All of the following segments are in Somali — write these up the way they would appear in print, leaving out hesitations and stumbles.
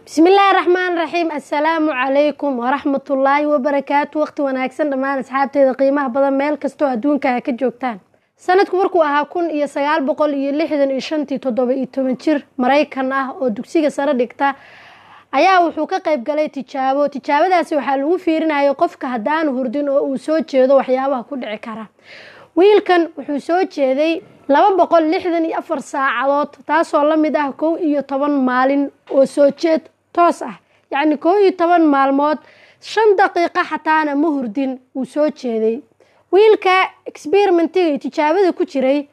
Bismillaahi raxmaan raxiim. Assalaamu calaykum waraxmatullaahi wabarakaatu. Waqti wanaagsan dhammaan asxaabteeda qiimaha badan, meel kastoo adduunka a ka joogtaan. Sanadku markuu ahaa 1965-tii, 17 jir Maraykan ah oo dugsiga sare dhigta ayaa wuxuu ka qayb galay tijaabo. Tijaabadaasi waxaa lagu fiirinayay qofka haddaanu hurdin oo uu soo jeedo waxyaabaha ku dhici kara. Wiilkan wuxuu soo jeeday 264 saacadood, taasoo la mid ah 11 maalin oo soo jeed toos ah, yacni 11 maalmood, 5 daqiiqo xataana ma hurdin, wuu soo jeeday. Wiilka experimentiga iyo tijaabada ku jiray,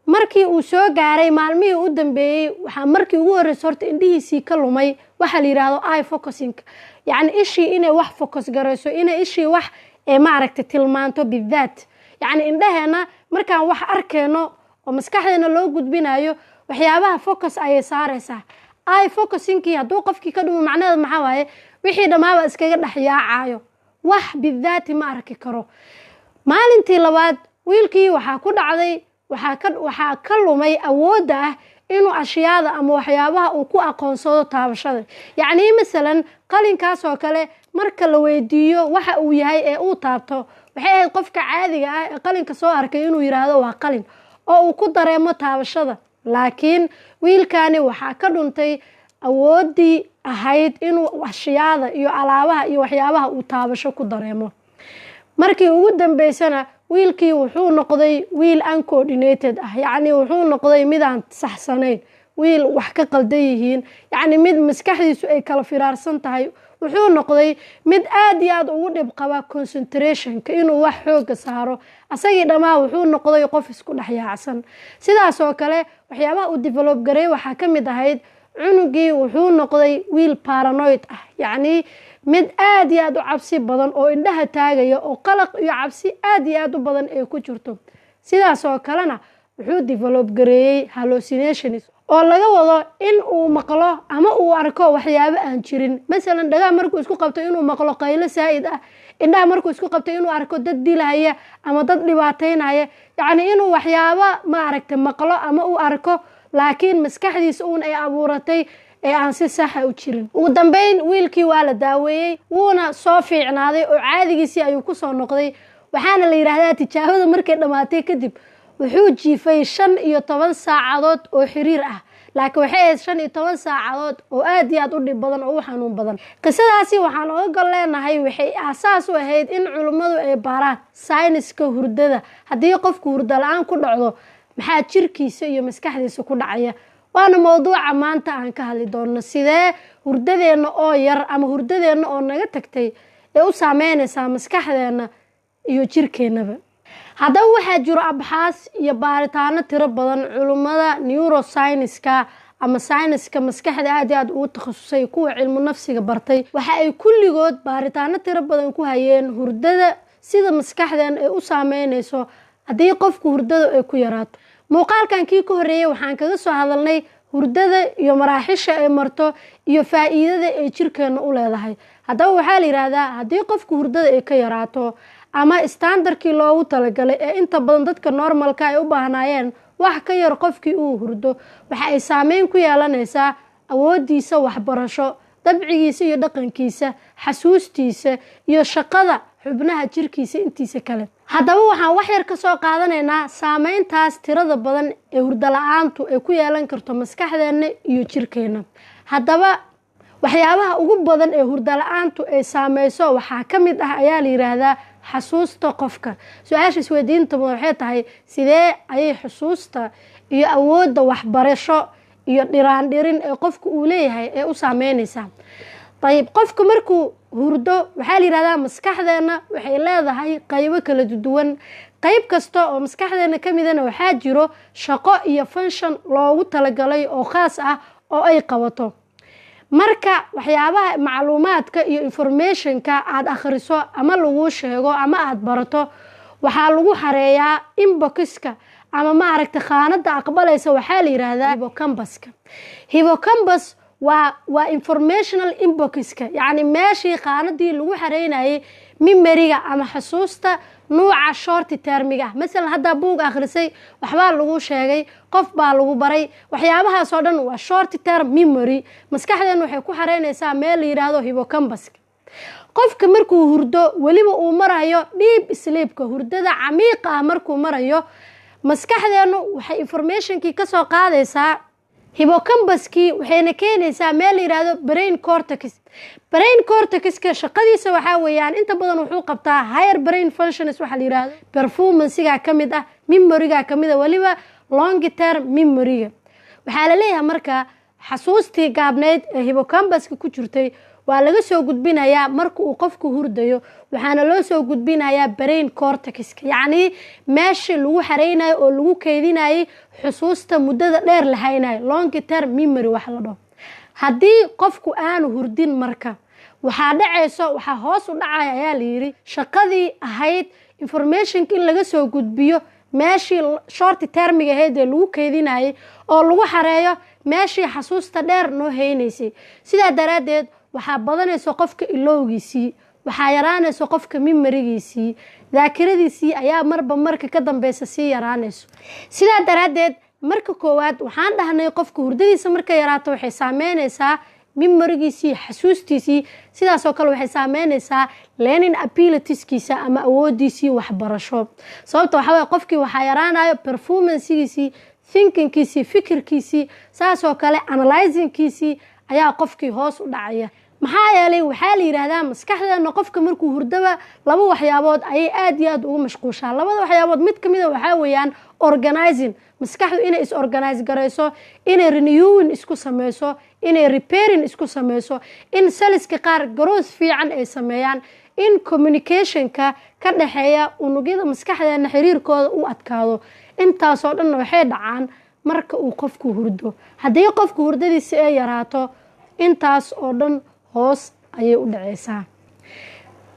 markii uu soo gaaray maalmihii u dambeeyey, waxaa markii ugu horreysay horta indhihiisii ka lumay waxaa la yidhaahdo eye focusing, yacni ishii inay wax focus garayso, inay ishii wax maaragtay tilmaanto bidaat. Yacni indhaheena markaan wax arkeyno oo maskaxdeena loo gudbinayo, waxyaabaha focus ayay saareysaa. Eye focusingkii hadduu qofkii ka dhumo, macnaheeda maxaa waaye? Wixii dhammaaba iskaga dhex yaacayo, wax bidaati ma arki karo. Maalintii labaad wiilkii waxaa ku dhacday, waxaa ka lumay awoodda ah inuu ashyaada ama waxyaabaha uu ku aqoonsado taabashada. Yacnii masalan qalinkaas oo kale, marka la weydiiyo waxa uu yahay ee uu taabto, waxay ahayd qofka caadiga ah ee qalinka soo arkay inuu yidhaahdo waa qalin oo uu ku dareemo taabashada. Laakiin wiilkani waxaa ka dhuntay awooddii ahayd inuu ashyaada iyo alaabaha iyo waxyaabaha uu taabasho ku dareemo. Markii ugu dambeysana wiilkii wuxuu noqday wiil uncoordinated ah, yacni wuxuu noqday midaan saxsanayn, wiil wax ka qaldan yihiin, yacni mid maskaxdiisu ay kala firaarsan tahay. Wuxuu noqday mid aad iyo aad ugu dhib qaba concentrationka, inuu wax xooga saaro. Asagii dhammaa wuxuu noqday qof isku dhex yaacsan. Sidaas oo kale waxyaabaha uu develop gareey waxaa ka mid ahayd, cunugii wuxuu noqday wiil paranoid ah, yacni mid aad iyo aad u cabsi badan oo indhaha taagaya oo qalaq iyo cabsi aad iyo aad u badan ay ku jirto. Sidaas oo kalena wuxuu develop gareeyey hallucinations, oo laga wado in uu maqlo ama uu arko waxyaabo aan jirin. Masalan dhagaha markuu isku qabto inuu maqlo qaylo saa'id ah, indhaha markuu isku qabto inuu arko dad dilaya ama dad dhibaataynaya, yacni inuu waxyaabo maaragtay maqlo ama uu arko, laakiin maskaxdiisa uun ay abuuratay ee aan si saxa u jirin. Ugu dambeyn wiilkii waa la daaweeyey, wuuna soo fiicnaaday oo caadigiisii ayuu kusoo noqday. Waxaana la yidhaahdaa tijaabada markay dhammaatay kadib wuxuu jiifay 15 saacadood oo xiriir ah, laakiin waxay ahayd 15 saacadood oo aad iyo aad u dhib badan oo u xanuun badan. Qisadaasi waxaan oga gol leenahay, waxay aasaas u ahayd in culimmadu ay baaraan sayniska hurdada. Haddii qofku hurdo la-aan ku dhacdo, maxaa jirkiisa iyo maskaxdiisa ku dhacaya? Waana mowduuca maanta aan ka hadli doonno: sidee hurdadeenna oo yar ama hurdadeenna oo naga tagtay ee u saameynaysaa maskaxdeenna iyo jirkeennaba. Haddaba waxaa jiro abxaas iyo baaritaano tiro badan. Culummada neuroscienceska ama sayniska maskaxda aad iyo aad ugu takhasusay, kuwa cilmu nafsiga bartay, waxa ay kulligood baaritaano tiro badan ku hayeen hurdada, sida maskaxdeen ay u saameynayso haddii qofku hurdada ay ku yaraato. Muuqaalkan kii ka horreeyey waxaan kaga soo hadalnay hurdada iyo maraaxisha ay marto iyo faa'iidada ay jirkeena u leedahay. Haddaba waxaa la yidhaahdaa haddii qofku hurdada ay ka yaraato ama standardkii loogu talagalay ee inta badan dadka normalka ay u baahnaayeen wax ka yar qofkii uu hurdo, waxa ay saameyn ku yeelanaysaa awooddiisa waxbarasho, dabcigiisa iyo dhaqankiisa, xasuustiisa iyo shaqada xubnaha jirkiisa intiisa kale. Haddaba waxaan wax yar ka soo qaadanaynaa saameyntaas tirada badan ee hurdo la-aantu ay ku yeelan karto maskaxdeenna iyo jirkeenna. Haddaba waxyaabaha ugu badan ee hurdo la-aantu ay saameyso waxaa ka mid ah, ayaa la yidhaahdaa, xasuusta qofka. Su-aasha isweydiinta waxay tahay: sidee ayay xusuusta iyo awoodda waxbarasho iyo dhiraandhirin ee qofka uu leeyahay ee u saameynaysaa? Dayib, qofka markuu hurdo, waxaa la yidhahdaa maskaxdeenna waxay leedahay qaybo kala duwan. Qayb kasta oo maskaxdeena ka midana waxaa jiro shaqo iyo function loogu talagalay oo khaas ah oo ay qabato. Marka waxyaabaha macluumaadka iyo informationka aada akhriso ama laguu sheego ama aada barato, waxaa lagu xareeyaa inboxka ama maaragtay khaanada aqbalaysa, waxaa la yidhaahdaa hippocampuska. Hippocampus Waa informational inboxka, yacni meeshii qaanadii lagu xareynayay memoryga ama xusuusta nuuca short termiga ah. Masalan, haddaa buug akhrisay, waxbaa lagu sheegay, qof baa lagu baray, waxyaabahaasoo dhan waa short term memory. Maskaxdeen waxay ku xareynaysaa meel la yidhaahdo hippocampuska. Qofka markuu hurdo, weliba uu marayo deep sleepka, hurdada camiiqa ah markuu marayo, maskaxdeennu waxay informationkii kasoo qaadaysaa hippocampuskii, waxayna keenaysaa meel la yidhaahdo brain cortex. Brain cortexka shaqadiisa waxaa weeyaan, inta badan wuxuu qabtaa higher brain functions waxaa la yidhaahdo, performancega ka mid ah, memoryga ka mid ah, weliba long term memoryga. Waxaa la leeyahay marka xasuustii gaabneyd ee hippocampuska ku jirtay waa laga soo gudbinayaa marka uu qofku hurdayo, waxaana loo soo gudbinayaa brain cortexka, yacnii meeshii lagu xareynayo oo lagu keydinayay xusuusta muddada dheer la haynayo, long term memory wax la dhaho. Haddii qofku aanu hurdin marka, waxaa dhacayso, waxaa hoos u dhacaya ayaa la yidhi shaqadii ahayd informationka in laga soo gudbiyo meeshii short termiga ahayd ee lagu keydinayay oo lagu xareeyo meeshii xasuusta dheer noo haynaysay. Sidaa daraaddeed waxaa badanayso qofka ilowgiisii, waxaa yaraanayso qofka memorygiisii, daakiradiisii ayaa marba marka ka dambeysa sii yaraanayso. Sidaa daraaddeed, marka koowaad waxaan dhahnay qofka hurdadiisa markay yaraato waxay saameynaysaa memorygiisii, xasuustiisii. Sidaasoo kale waxay saameynaysaa learning abilitieskiisa ama awoodiisii waxbarasho. Sababta waxaa waye, qofkii waxaa yaraanayo performancegiisii, thinkingkiisii, fikirkiisii, saasoo kale analyzingkiisii ayaa qofkii hoos u dhacaya. Maxaa yeelay, waxaa la yidhaahdaa maskaxdeena qofka markuu hurdaba laba waxyaabood ayay aada iyo aada ugu mashquushaa. Labada waxyaabood mid kamid a waxaa weeyaan organizing, maskaxdu inay is organize garayso, inay renewing isku sameyso, inay repairing isku sameyso, in cellska qaar growth fiican ay sameeyaan, in communicationka ka dhexeeya unugyada maskaxdeena xiriirkooda u adkaado. Intaasoo dhanna waxay dhacaan marka uu qofku hurdo. Haddii qofku hurdadiisa ay yaraato, intaas oo dhan hoos ayay u dhaceysaa.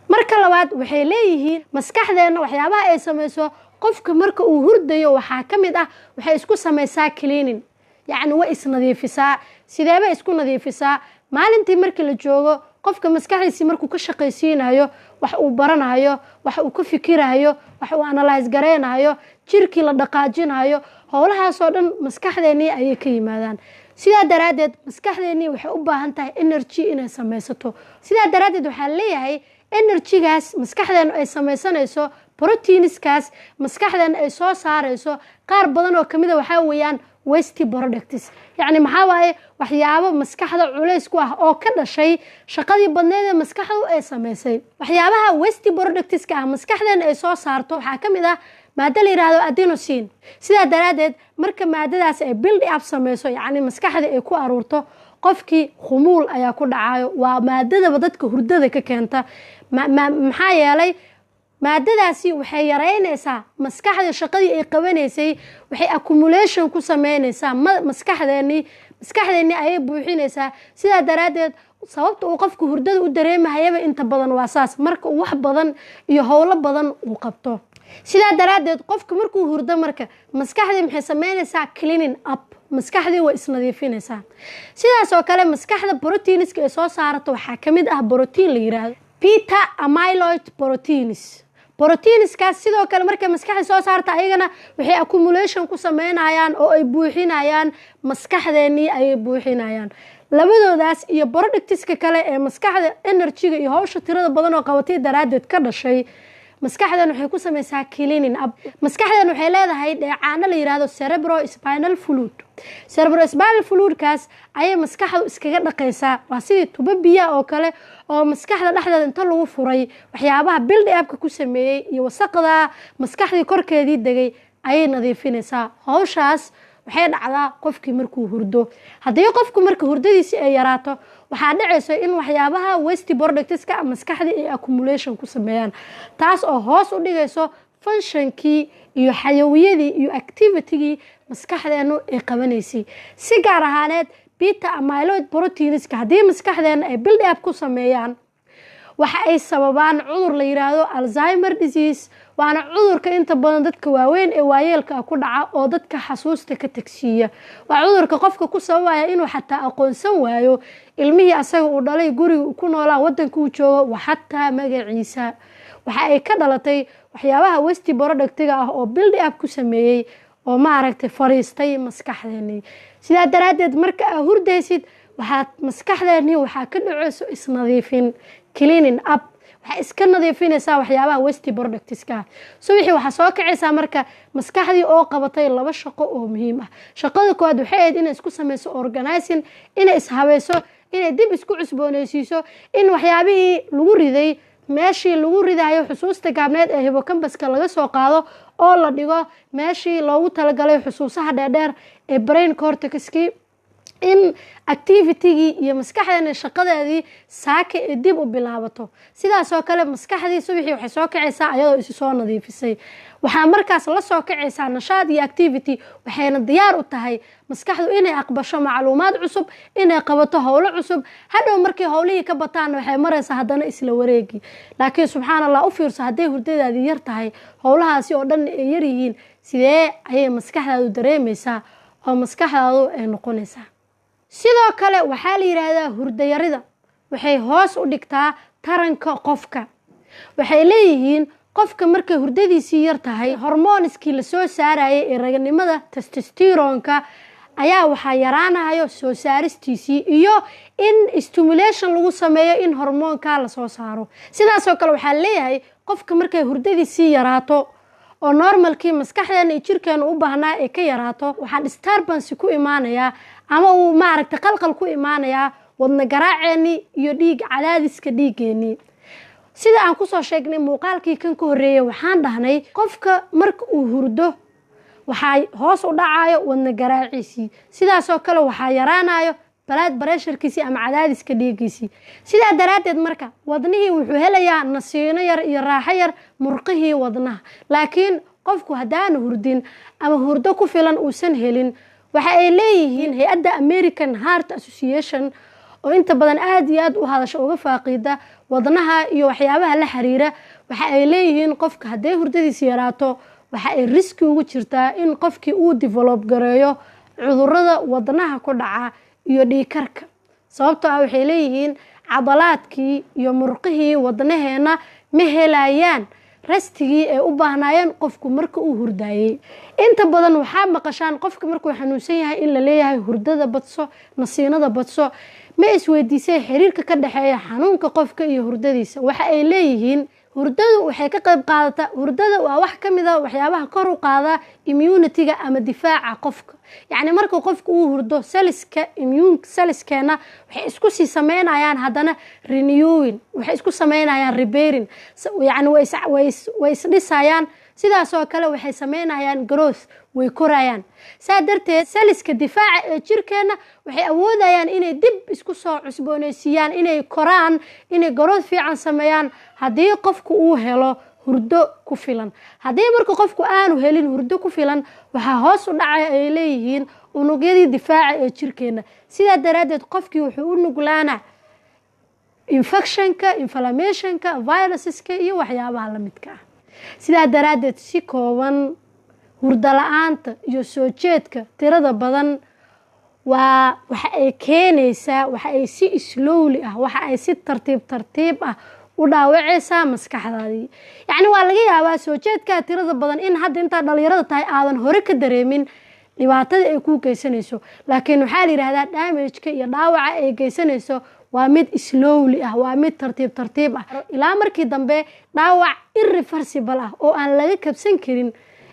Marka labaad, waxay leeyihiin maskaxdeenna waxyaabaha ay sameyso qofka marka uu hurdayo waxaa ka mid ah waxay isku sameysaa cleaning, yacni way isnadiifisaa. Sideebay isku nadiifisaa? Maalintii markii la joogo, qofka maskaxdiisii markuu ka shaqaysiinayo, wax uu baranayo, wax uu ka fikirayo, wax uu analyse gareynayo, jirkii la dhaqaajinayo, howlahaasoo dhan maskaxdeennii ayay ka yimaadaan. Sidaa daraaddeed maskaxdeennii waxay u baahan tahay energy inay sameysato. Sidaa daraaddeed waxaa leeyahay energygaas maskaxdeenu ay sameysanayso, proteinskaas maskaxdeena ay soo saarayso, qaar badan oo kamida waxaa weeyaan waste products. Yacni maxaa waaye? Waxyaabo maskaxda culays ku ah oo ka dhashay shaqadii badneyd ee maskaxdu ay sameysay. Waxyaabaha waste productska ah maskaxdeena ay soo saarto waxaa ka mid ah maado la yidhaahdo adenosine. Sidaa daraaddeed marka maadadaas ay build up sameyso, yacni maskaxdii ay ku aruurto, qofkii khumuul ayaa ku dhacayo. Waa maadadaba dadka hurdada ka keenta. Maxaa yeelay, maadadaasi waxay yareynaysaa maskaxda shaqadii ay qabanaysay, waxay accumulation ku sameynaysaa maskaxdeenii, maskaxdeenii ayay buuxinaysaa. Sidaa daraaddeed sababta uu qofku hurdada u dareemahayaba inta badan waa saas, marka uu wax badan iyo howlo badan uu qabto. Sidaa daraaddeed qofka markuu hurdo marka, maskaxdii maxay sameynaysaa? Cleaning up, maskaxdii way isnadiifinaysaa. Sidaas oo kale maskaxda proteinska ay soo saarato waxaa kamid ah protein la yiraahdo beta amyloid proteins. Proteinskaas sidoo kale markay maskaxda soo saarta, ayagana waxay accumulation ku sameynayaan oo ay buuxinayaan maskaxdeenii ayay buuxinayaan. Labadoodaas iyo productiska kale ee maskaxda energyga iyo hawsha tirada badan oo qabatay daraaddeed ka dhashay, maskaxdan waxay ku sameysaa cleaning up. Maskaxdan waxay leedahay dheecaano la yiraahdo cerebro spinal fluid. Cerebro spinal fluidkaas ayay maskaxdu iskaga dhaqaysaa. Waa sidii tubo biya oo kale oo maskaxda dhexdeeda inta lagu furay, waxyaabaha build upka ku sameeyey iyo wasaqda maskaxdii korkeedii degay ayay nadiifinaysaa. Hawshaas waxay dhacdaa qofkii markuu hurdo. Haddii qofku marka hurdadiisi ay yaraato, waxaa dhacayso in waxyaabaha waste productska maskaxdii ay accumulation ku sameeyaan, taas oo hoos u dhigayso functionkii iyo xayawiyadii iyo activitygii maskaxdeenu ay qabanaysay. Si gaar ahaaneed beta amyloid proteinska haddii maskaxdeena ay build up ku sameeyaan, waxaa dhacayso in maskaxdii Waxa ay sababaan cudur la yiraahdo Alzheimer disease, waana cudurka inta badan dadka waaweyn ee waayeelka ah ku dhaca oo dadka xasuusta ka tagsiiya. Waa cudurka qofka ku sababaya inuu xataa aqoonsan waayo ilmihii asaga uu dhalay, guriga uu ku noolaa, wadanka uu joogo, wa xataa magaciisa. Waxa ay ka dhalatay waxyaabaha waste productiga ah oo build up ku sameeyey oo maaragtay fariistay maskaxdeenii. Sidaa daraaddeed marka aad hurdaysid, waxaad maskaxdeenii waxaa ka dhaceyso isnadiifin, cleaning up. Waxay iska nadiifinaysaa waxyaabaha waste productiska. Subaxii waxaa soo kacaysaa marka maskaxdii oo qabatay laba shaqo oo muhiim ah. Shaqada koowaad waxay ahayd inay isku sameyso organizing, inay ishabayso, inay dib isku cusbooneysiiso, in waxyaabihii lagu riday meeshii lagu ridayo xusuusta gaabneed ee hippocampuska laga soo qaado oo la dhigo meeshii loogu talagalay xusuusaha dheerdheer ee brain cortexkii, in activitygii iyo maskaxdeena shaqadeedii saaka ee dib u bilaabato. Sidaasoo kale maskaxdii subaxii waxay soo kacaysaa ayadoo isu soo nadiifisay. Waxaa markaas la soo kacaysaa nashaad iyo activity, waxayna diyaar u tahay maskaxdu inay aqbasho macluumaad cusub, inay qabato howlo cusub. Hadhow markay howlihii ka bataanna, waxay maraysaa haddana isla wareegii. Laakiin subxaan Allah, u fiirso, hadday hurdadaadii yar tahay, howlahaasi oo dhan ay yar yihiin, sidee ayay maskaxdaadu dareemaysaa oo maskaxdaadu ay noqonaysaa? Sidoo kale waxaa la yidhaahdaa hurdayarida waxay hoos u dhigtaa taranka qofka. Waxay leeyihiin qofka markay hurdadiisii yar tahay, hormoniskii lasoo saarayay ee raganimada, testosteronka, ayaa waxaa yaraanayo soo saaristiisii iyo in stimulation lagu sameeyo in hormoonka lasoo saaro. Sidaasoo kale waxaa leeyahay qofka markay hurdadiisii yaraato oo normalkii maskaxdeena iyo jirkeena u baahnaa ay ka yaraato, waxaa disturbance ku imaanayaa ama uu maaragtay qalqal ku imaanayaa wadna garaaceenii iyo dhiig cadaadiska dhiiggeenii. Sida aan kusoo sheegnay muuqaalkii kan ka horreeyay, waxaan dhahnay qofka marka uu hurdo waxaa hoos u dhacayo wadna garaaciisii, sidaasoo kale waxaa yaraanayo blood pressurekiisii ama cadaadiska dhiiggiisii. Sidaa daraaddeed marka wadnihii wuxuu helayaa nasiino yar iyo raaxo yar, murqihii wadnaha. Laakiin qofku haddaanu hurdin ama hurdo ku filan uusan helin, waxa ay leeyihiin hay-adda American Heart Association oo inta badan aada iyo aada u hadasha uga faaqiida wadnaha iyo waxyaabaha la xiriira, waxa ay leeyihiin qofka hadday hurdadiisi yaraato, waxa ay risk ugu jirtaa in qofkii uu develop gareeyo cudurada wadnaha ku dhaca iyo dhiigkarka, sababtoo ah waxay leeyihiin cadalaadkii iyo murqihii wadnaheena ma helayaan restigii ay u baahnaayeen qofku marka uu hurdaayey. Inta badan waxaa maqashaan qofka markuu xanuunsan yahay in la leeyahay hurdada badso, nasiinada badso. Ma isweydiisay xiriirka ka dhexeeya xanuunka qofka iyo hurdadiisa? Waxa ay leeyihiin hurdadu waxay ka qayb qaadataa, hurdada waa wax ka mid a waxyaabaha kor u qaada immunityga ama difaaca qofka. Yacni marka qofka uu hurdo, cellska immune cellskeena waxay isku sii sameynayaan haddana renewing, waxay isku sameynayaan repairing, yacni way isdhisayaan. Sidaasoo kale waxay sameynayaan growth, way korayaan. Saa darteed cellska difaaca ee jirkeena waxay awoodayaan inay dib isku soo cusbooneysiiyaan, inay koraan, inay growth fiican sameeyaan haddii qofku uu helo hurdo ku filan. Haddii marka qofku aanu helin hurdo ku filan, waxaa hoos u dhacaya, ay leeyihiin, unugyadii difaaca ee jirkeena. Sidaa daraaddeed qofkii wuxuu u nuglaanaa infectionka, inflammationka, viruseska iyo waxyaabaha la midka ah. Sidaa daraaddeed si kooban, hurdo la-aanta iyo soo jeedka tirada badan waa waxa ay keenaysaa, waxa ay si slowly ah, waxa ay si tartiib tartiib ah u dhaawacaysaa maskaxdaadii. Yacni waa laga yaabaa soo jeedkaa tirada badan in hadda intaad dhalinyarada tahay aadan hore ka dareemin dhibaatada ay kuu geysanayso, laakiin waxaa la yidhahdaa damageka iyo dhaawaca ay geysanayso waa mid slowly ah, waa mid tartiib tartiib ah, ilaa markii dambe dhaawac irreversible ah oo aan laga kabsan karin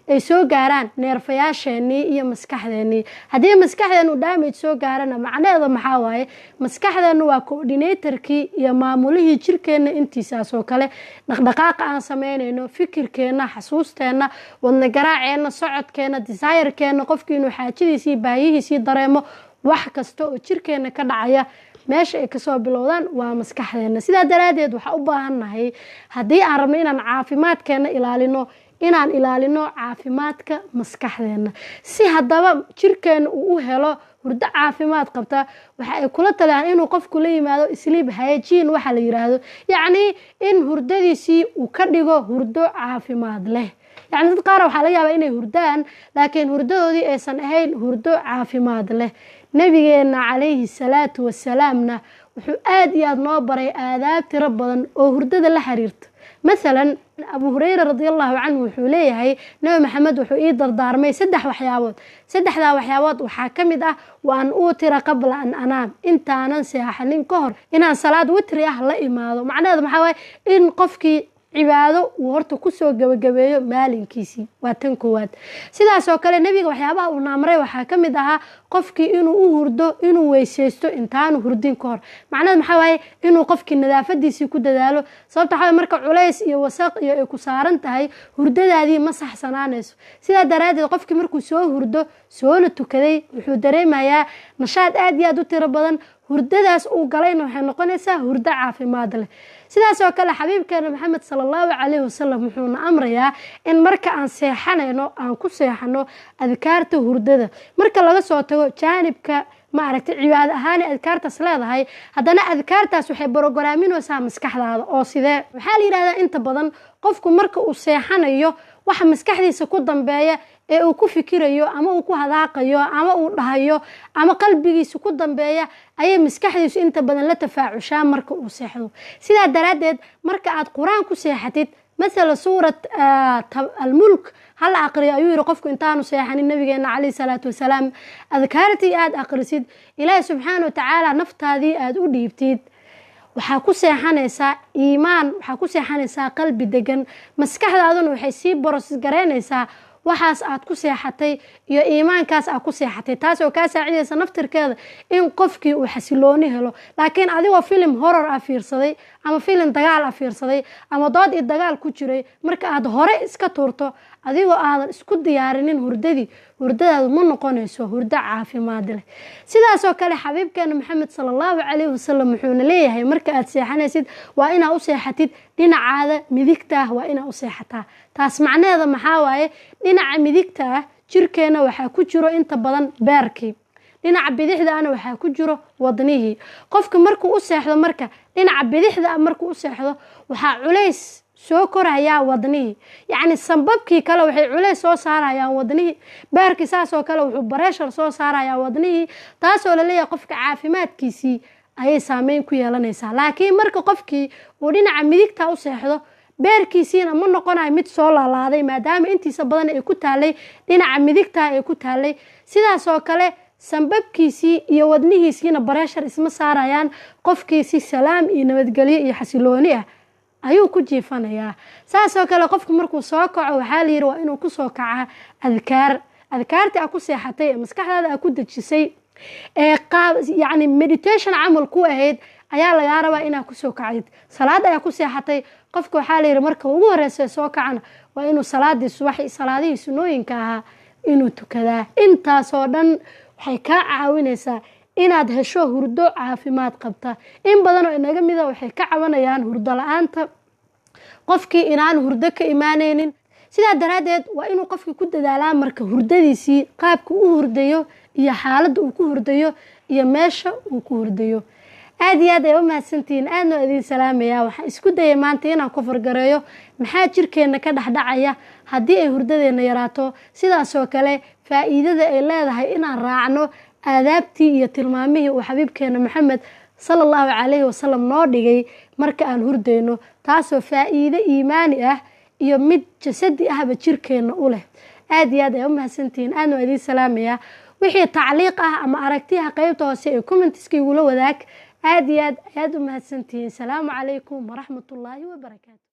ay soo gaaraan neerfayaasheenii iyo maskaxdeenii. Haddii maskaxdeenu damage soo gaarana, macnaheeda maxaa waaye? Maskaxdeenu waa coordinatorkii iyo maamulihii jirkeenna intiisaas oo kale, dhaqdhaqaaqa aan sameynayno, fikirkeenna, xasuusteenna, wadna garaaceenna, socodkeenna, desirekeenna, qofkii inuu xaajadiisii baayihiisii dareemo, wax kasta oo jirkeenna ka dhacaya meesha ay kasoo bilowdaan waa maskaxdeena. Sidaa daraaddeed waxaa u baahannahay, haddii aan rabno inaan caafimaadkeena ilaalino, inaan ilaalino caafimaadka maskaxdeena, si haddaba jirkeena uu u helo hurdo caafimaad qabta, waxa ay kula taliyaan inuu qofku la yimaado sleep hygiene waxa la yiraahdo, yacni in hurdadiisii uu ka dhigo hurdo caafimaad leh. Yacni dad qaar waxaa laga yaabaa inay hurdaan, laakiin hurdadoodii aysan ahayn hurdo caafimaad leh. Nabigeena calayhi salaatu wasalaamna wuxuu aad iyo aad noo baray aadaab tiro badan oo hurdada la xiriirta. Masalan, Abu Hurayra radiallahu canhu wuxuu leeyahay, Nabi Maxamed wuxuu ii dardaarmay 3 waxyaabood. 3daa waxyaabood waxaa ka mid ah wa an uutira qabla an anaam, intaanan seexanin ka hor inaan salaad witri ah la imaado. Macnaheedu maxaa waaye? In qofkii cibaado uu horta kusoo gabagabeeyo maalinkiisii, waa tan koowaad. Sidaas oo kale nebiga waxyaabaha uu naamray waxaa ka mid ahaa qofkii inuu u hurdo, inuu weysaysto intaanu hurdin ka hor. Macnaheedu maxaa waaye? Inuu qofkii nadaafadiisii ku dadaalo. Sababta waxaa waaye, marka culays iyo wasaq iyo ay ku saaran tahay, hurdadaadii ma saxsanaanayso. Sidaa daraaddeed qofkii markuu soo hurdo soona tukaday, wuxuu dareemayaa nashaad aad iyo aad u tiro badan. Hurdadaas uu galayna waxay noqonaysaa hurdo caafimaad leh. Sidaas oo kale xabiibkeena Maxamed sallallahu calayhi wasallam wuxuuna amrayaa in marka aan seexanayno aan ku seexano adkaarta hurdada. Marka laga soo tago jaanibka ma aragtay cibaado ahaan ay adkaartaas leedahay, haddana adkaartaas waxay borogoraaminaysaa maskaxdaada. Oo sidee waxaa la yidhahdaa, inta badan qofku marka uu seexanayo waxa maskaxdiisa ku dambeeya ee uu ku fikirayo ama uu ku hadaaqayo ama uu dhahayo ama qalbigiisa ku dambeeya ayay maskaxdiisu inta badan la tafaacushaa marka uu seexdo. Sidaa daraaddeed marka aad qur-aan ku seexatid, mathalan suurat al-Mulk hal aqriyo ayuu yiri qofku intaanu seexanin nabigeena calayhi salaatu wasalaam, adkaartii aad aqrisid, Ilaahay subxaanahu wa tacaala naftaadii aad u dhiibtid, waxaa ku seexanaysaa iimaan, waxaa ku seexanaysaa qalbi degan, maskaxdaaduna waxay sii borosas garaynaysaa waxaas aad ku seexatay iyo iimaankaas aad ku seexatay, taas oo kaa saacidaysa naftirkeeda in qofkii uu xasilooni helo. Laakiin adigoo filim horror ah fiirsaday ama filim dagaal ah fiirsaday ama dood iyo dagaal ku jiray, marka aad hore iska tuurto adigoo aadan isku diyaarinin hurdadii, hurdadaadu ma noqonayso hurdo caafimaad leh. Sidaas oo kale xabiibkeena Maxamed sallallahu calayhi wasallam wuxuuna leeyahay marka aad seexanaysid waa inaa u seexatid dhinacaada midigta ah, waa inaa u seexataa. Taas macnaheeda maxaa waaye? Dhinaca midigta ah jirkeena waxaa ku jiro inta badan beerkii, dhinaca bidixda ahna waxaa ku jiro wadnihii. Qofka markuu u seexdo, marka dhinaca bidixda ah markuu u seexdo, waxaa culays soo korayaa wadnihii, yacni sambabkii kale waxay culays soo saarayaan wadnihii, beerkii saas oo kale wuxuu bareeshar soo saarayaa wadnihii, taasoo laleeyahay qofka caafimaadkiisii ayay saameyn ku yeelanaysaa. Laakiin marka qofkii uu dhinaca midigta u seexdo, beerkiisiina ma noqonayo mid soo laalaaday, maadaama intiisa badan ay ku taalay dhinaca midigta ay ku taalay. Sidaas oo kale sambabkiisii iyo wadnihiisiina bareeshar isma saarayaan, qofkii si salaam iyo nabadgelyo iyo xasilooni ah ayuu ku jiifanayaa. Saas oo kale qofku markuu soo kaco waxaa la yiri waa inuu ku soo kacaa adkaar, adkaartii aad ku seexatay ee maskaxdaada aad ku dejisay ee qaab yacni meditation camal ku ahayd ayaa lagaa rabaa inaad ku soo kacdid. Salaad ayaa ku seexatay, qofka waxaa la yiri marka ugu horeysa soo kacana waa inuu salaadii subax iyo salaadihii sunnooyinka ahaa inuu tukadaa. Intaasoo dhan waxay kaa caawinaysaa inaad hesho hurdo caafimaad qabta. In badan oo inaga mida waxay ka cabanayaan hurdo la-aanta, qofkii inaan hurdo ka imaanaynin. Sidaa daraaddeed waa inuu qofkii ku dadaalaa marka hurdadiisii, qaabka u hurdayo iyo xaaladda uu ku hurdayo iyo meesha uu ku hurdayo. Aad iyo aad ay u mahadsantihiin, aadna waa idiin salaamayaa. Waxaan isku dayay maanta inaan ku fargareeyo maxaa jirkeenna ka dhexdhacaya haddii ay hurdadeenna yaraato, sidaas oo kale faa'iidada ay leedahay inaan raacno aadaabtii iyo tilmaamihii uu xabiibkeena Maxamed sallallahu calayhi wasallam noo dhigay marka aan hurdayno, taasoo faa'iido iimaani ah iyo mid jasadi ahba jirkeenna u leh. Aad iyo aad ay u mahadsantihiin, aadna waa idiin salaamayaa. Wixii tacliiq ah ama aragtiyaha qaybta hoose ee commentiska igula wadaag. Aad iyo aad ayaad u mahadsantihiin. Salaamu calaykum waraxmatullaahi wabarakaatu.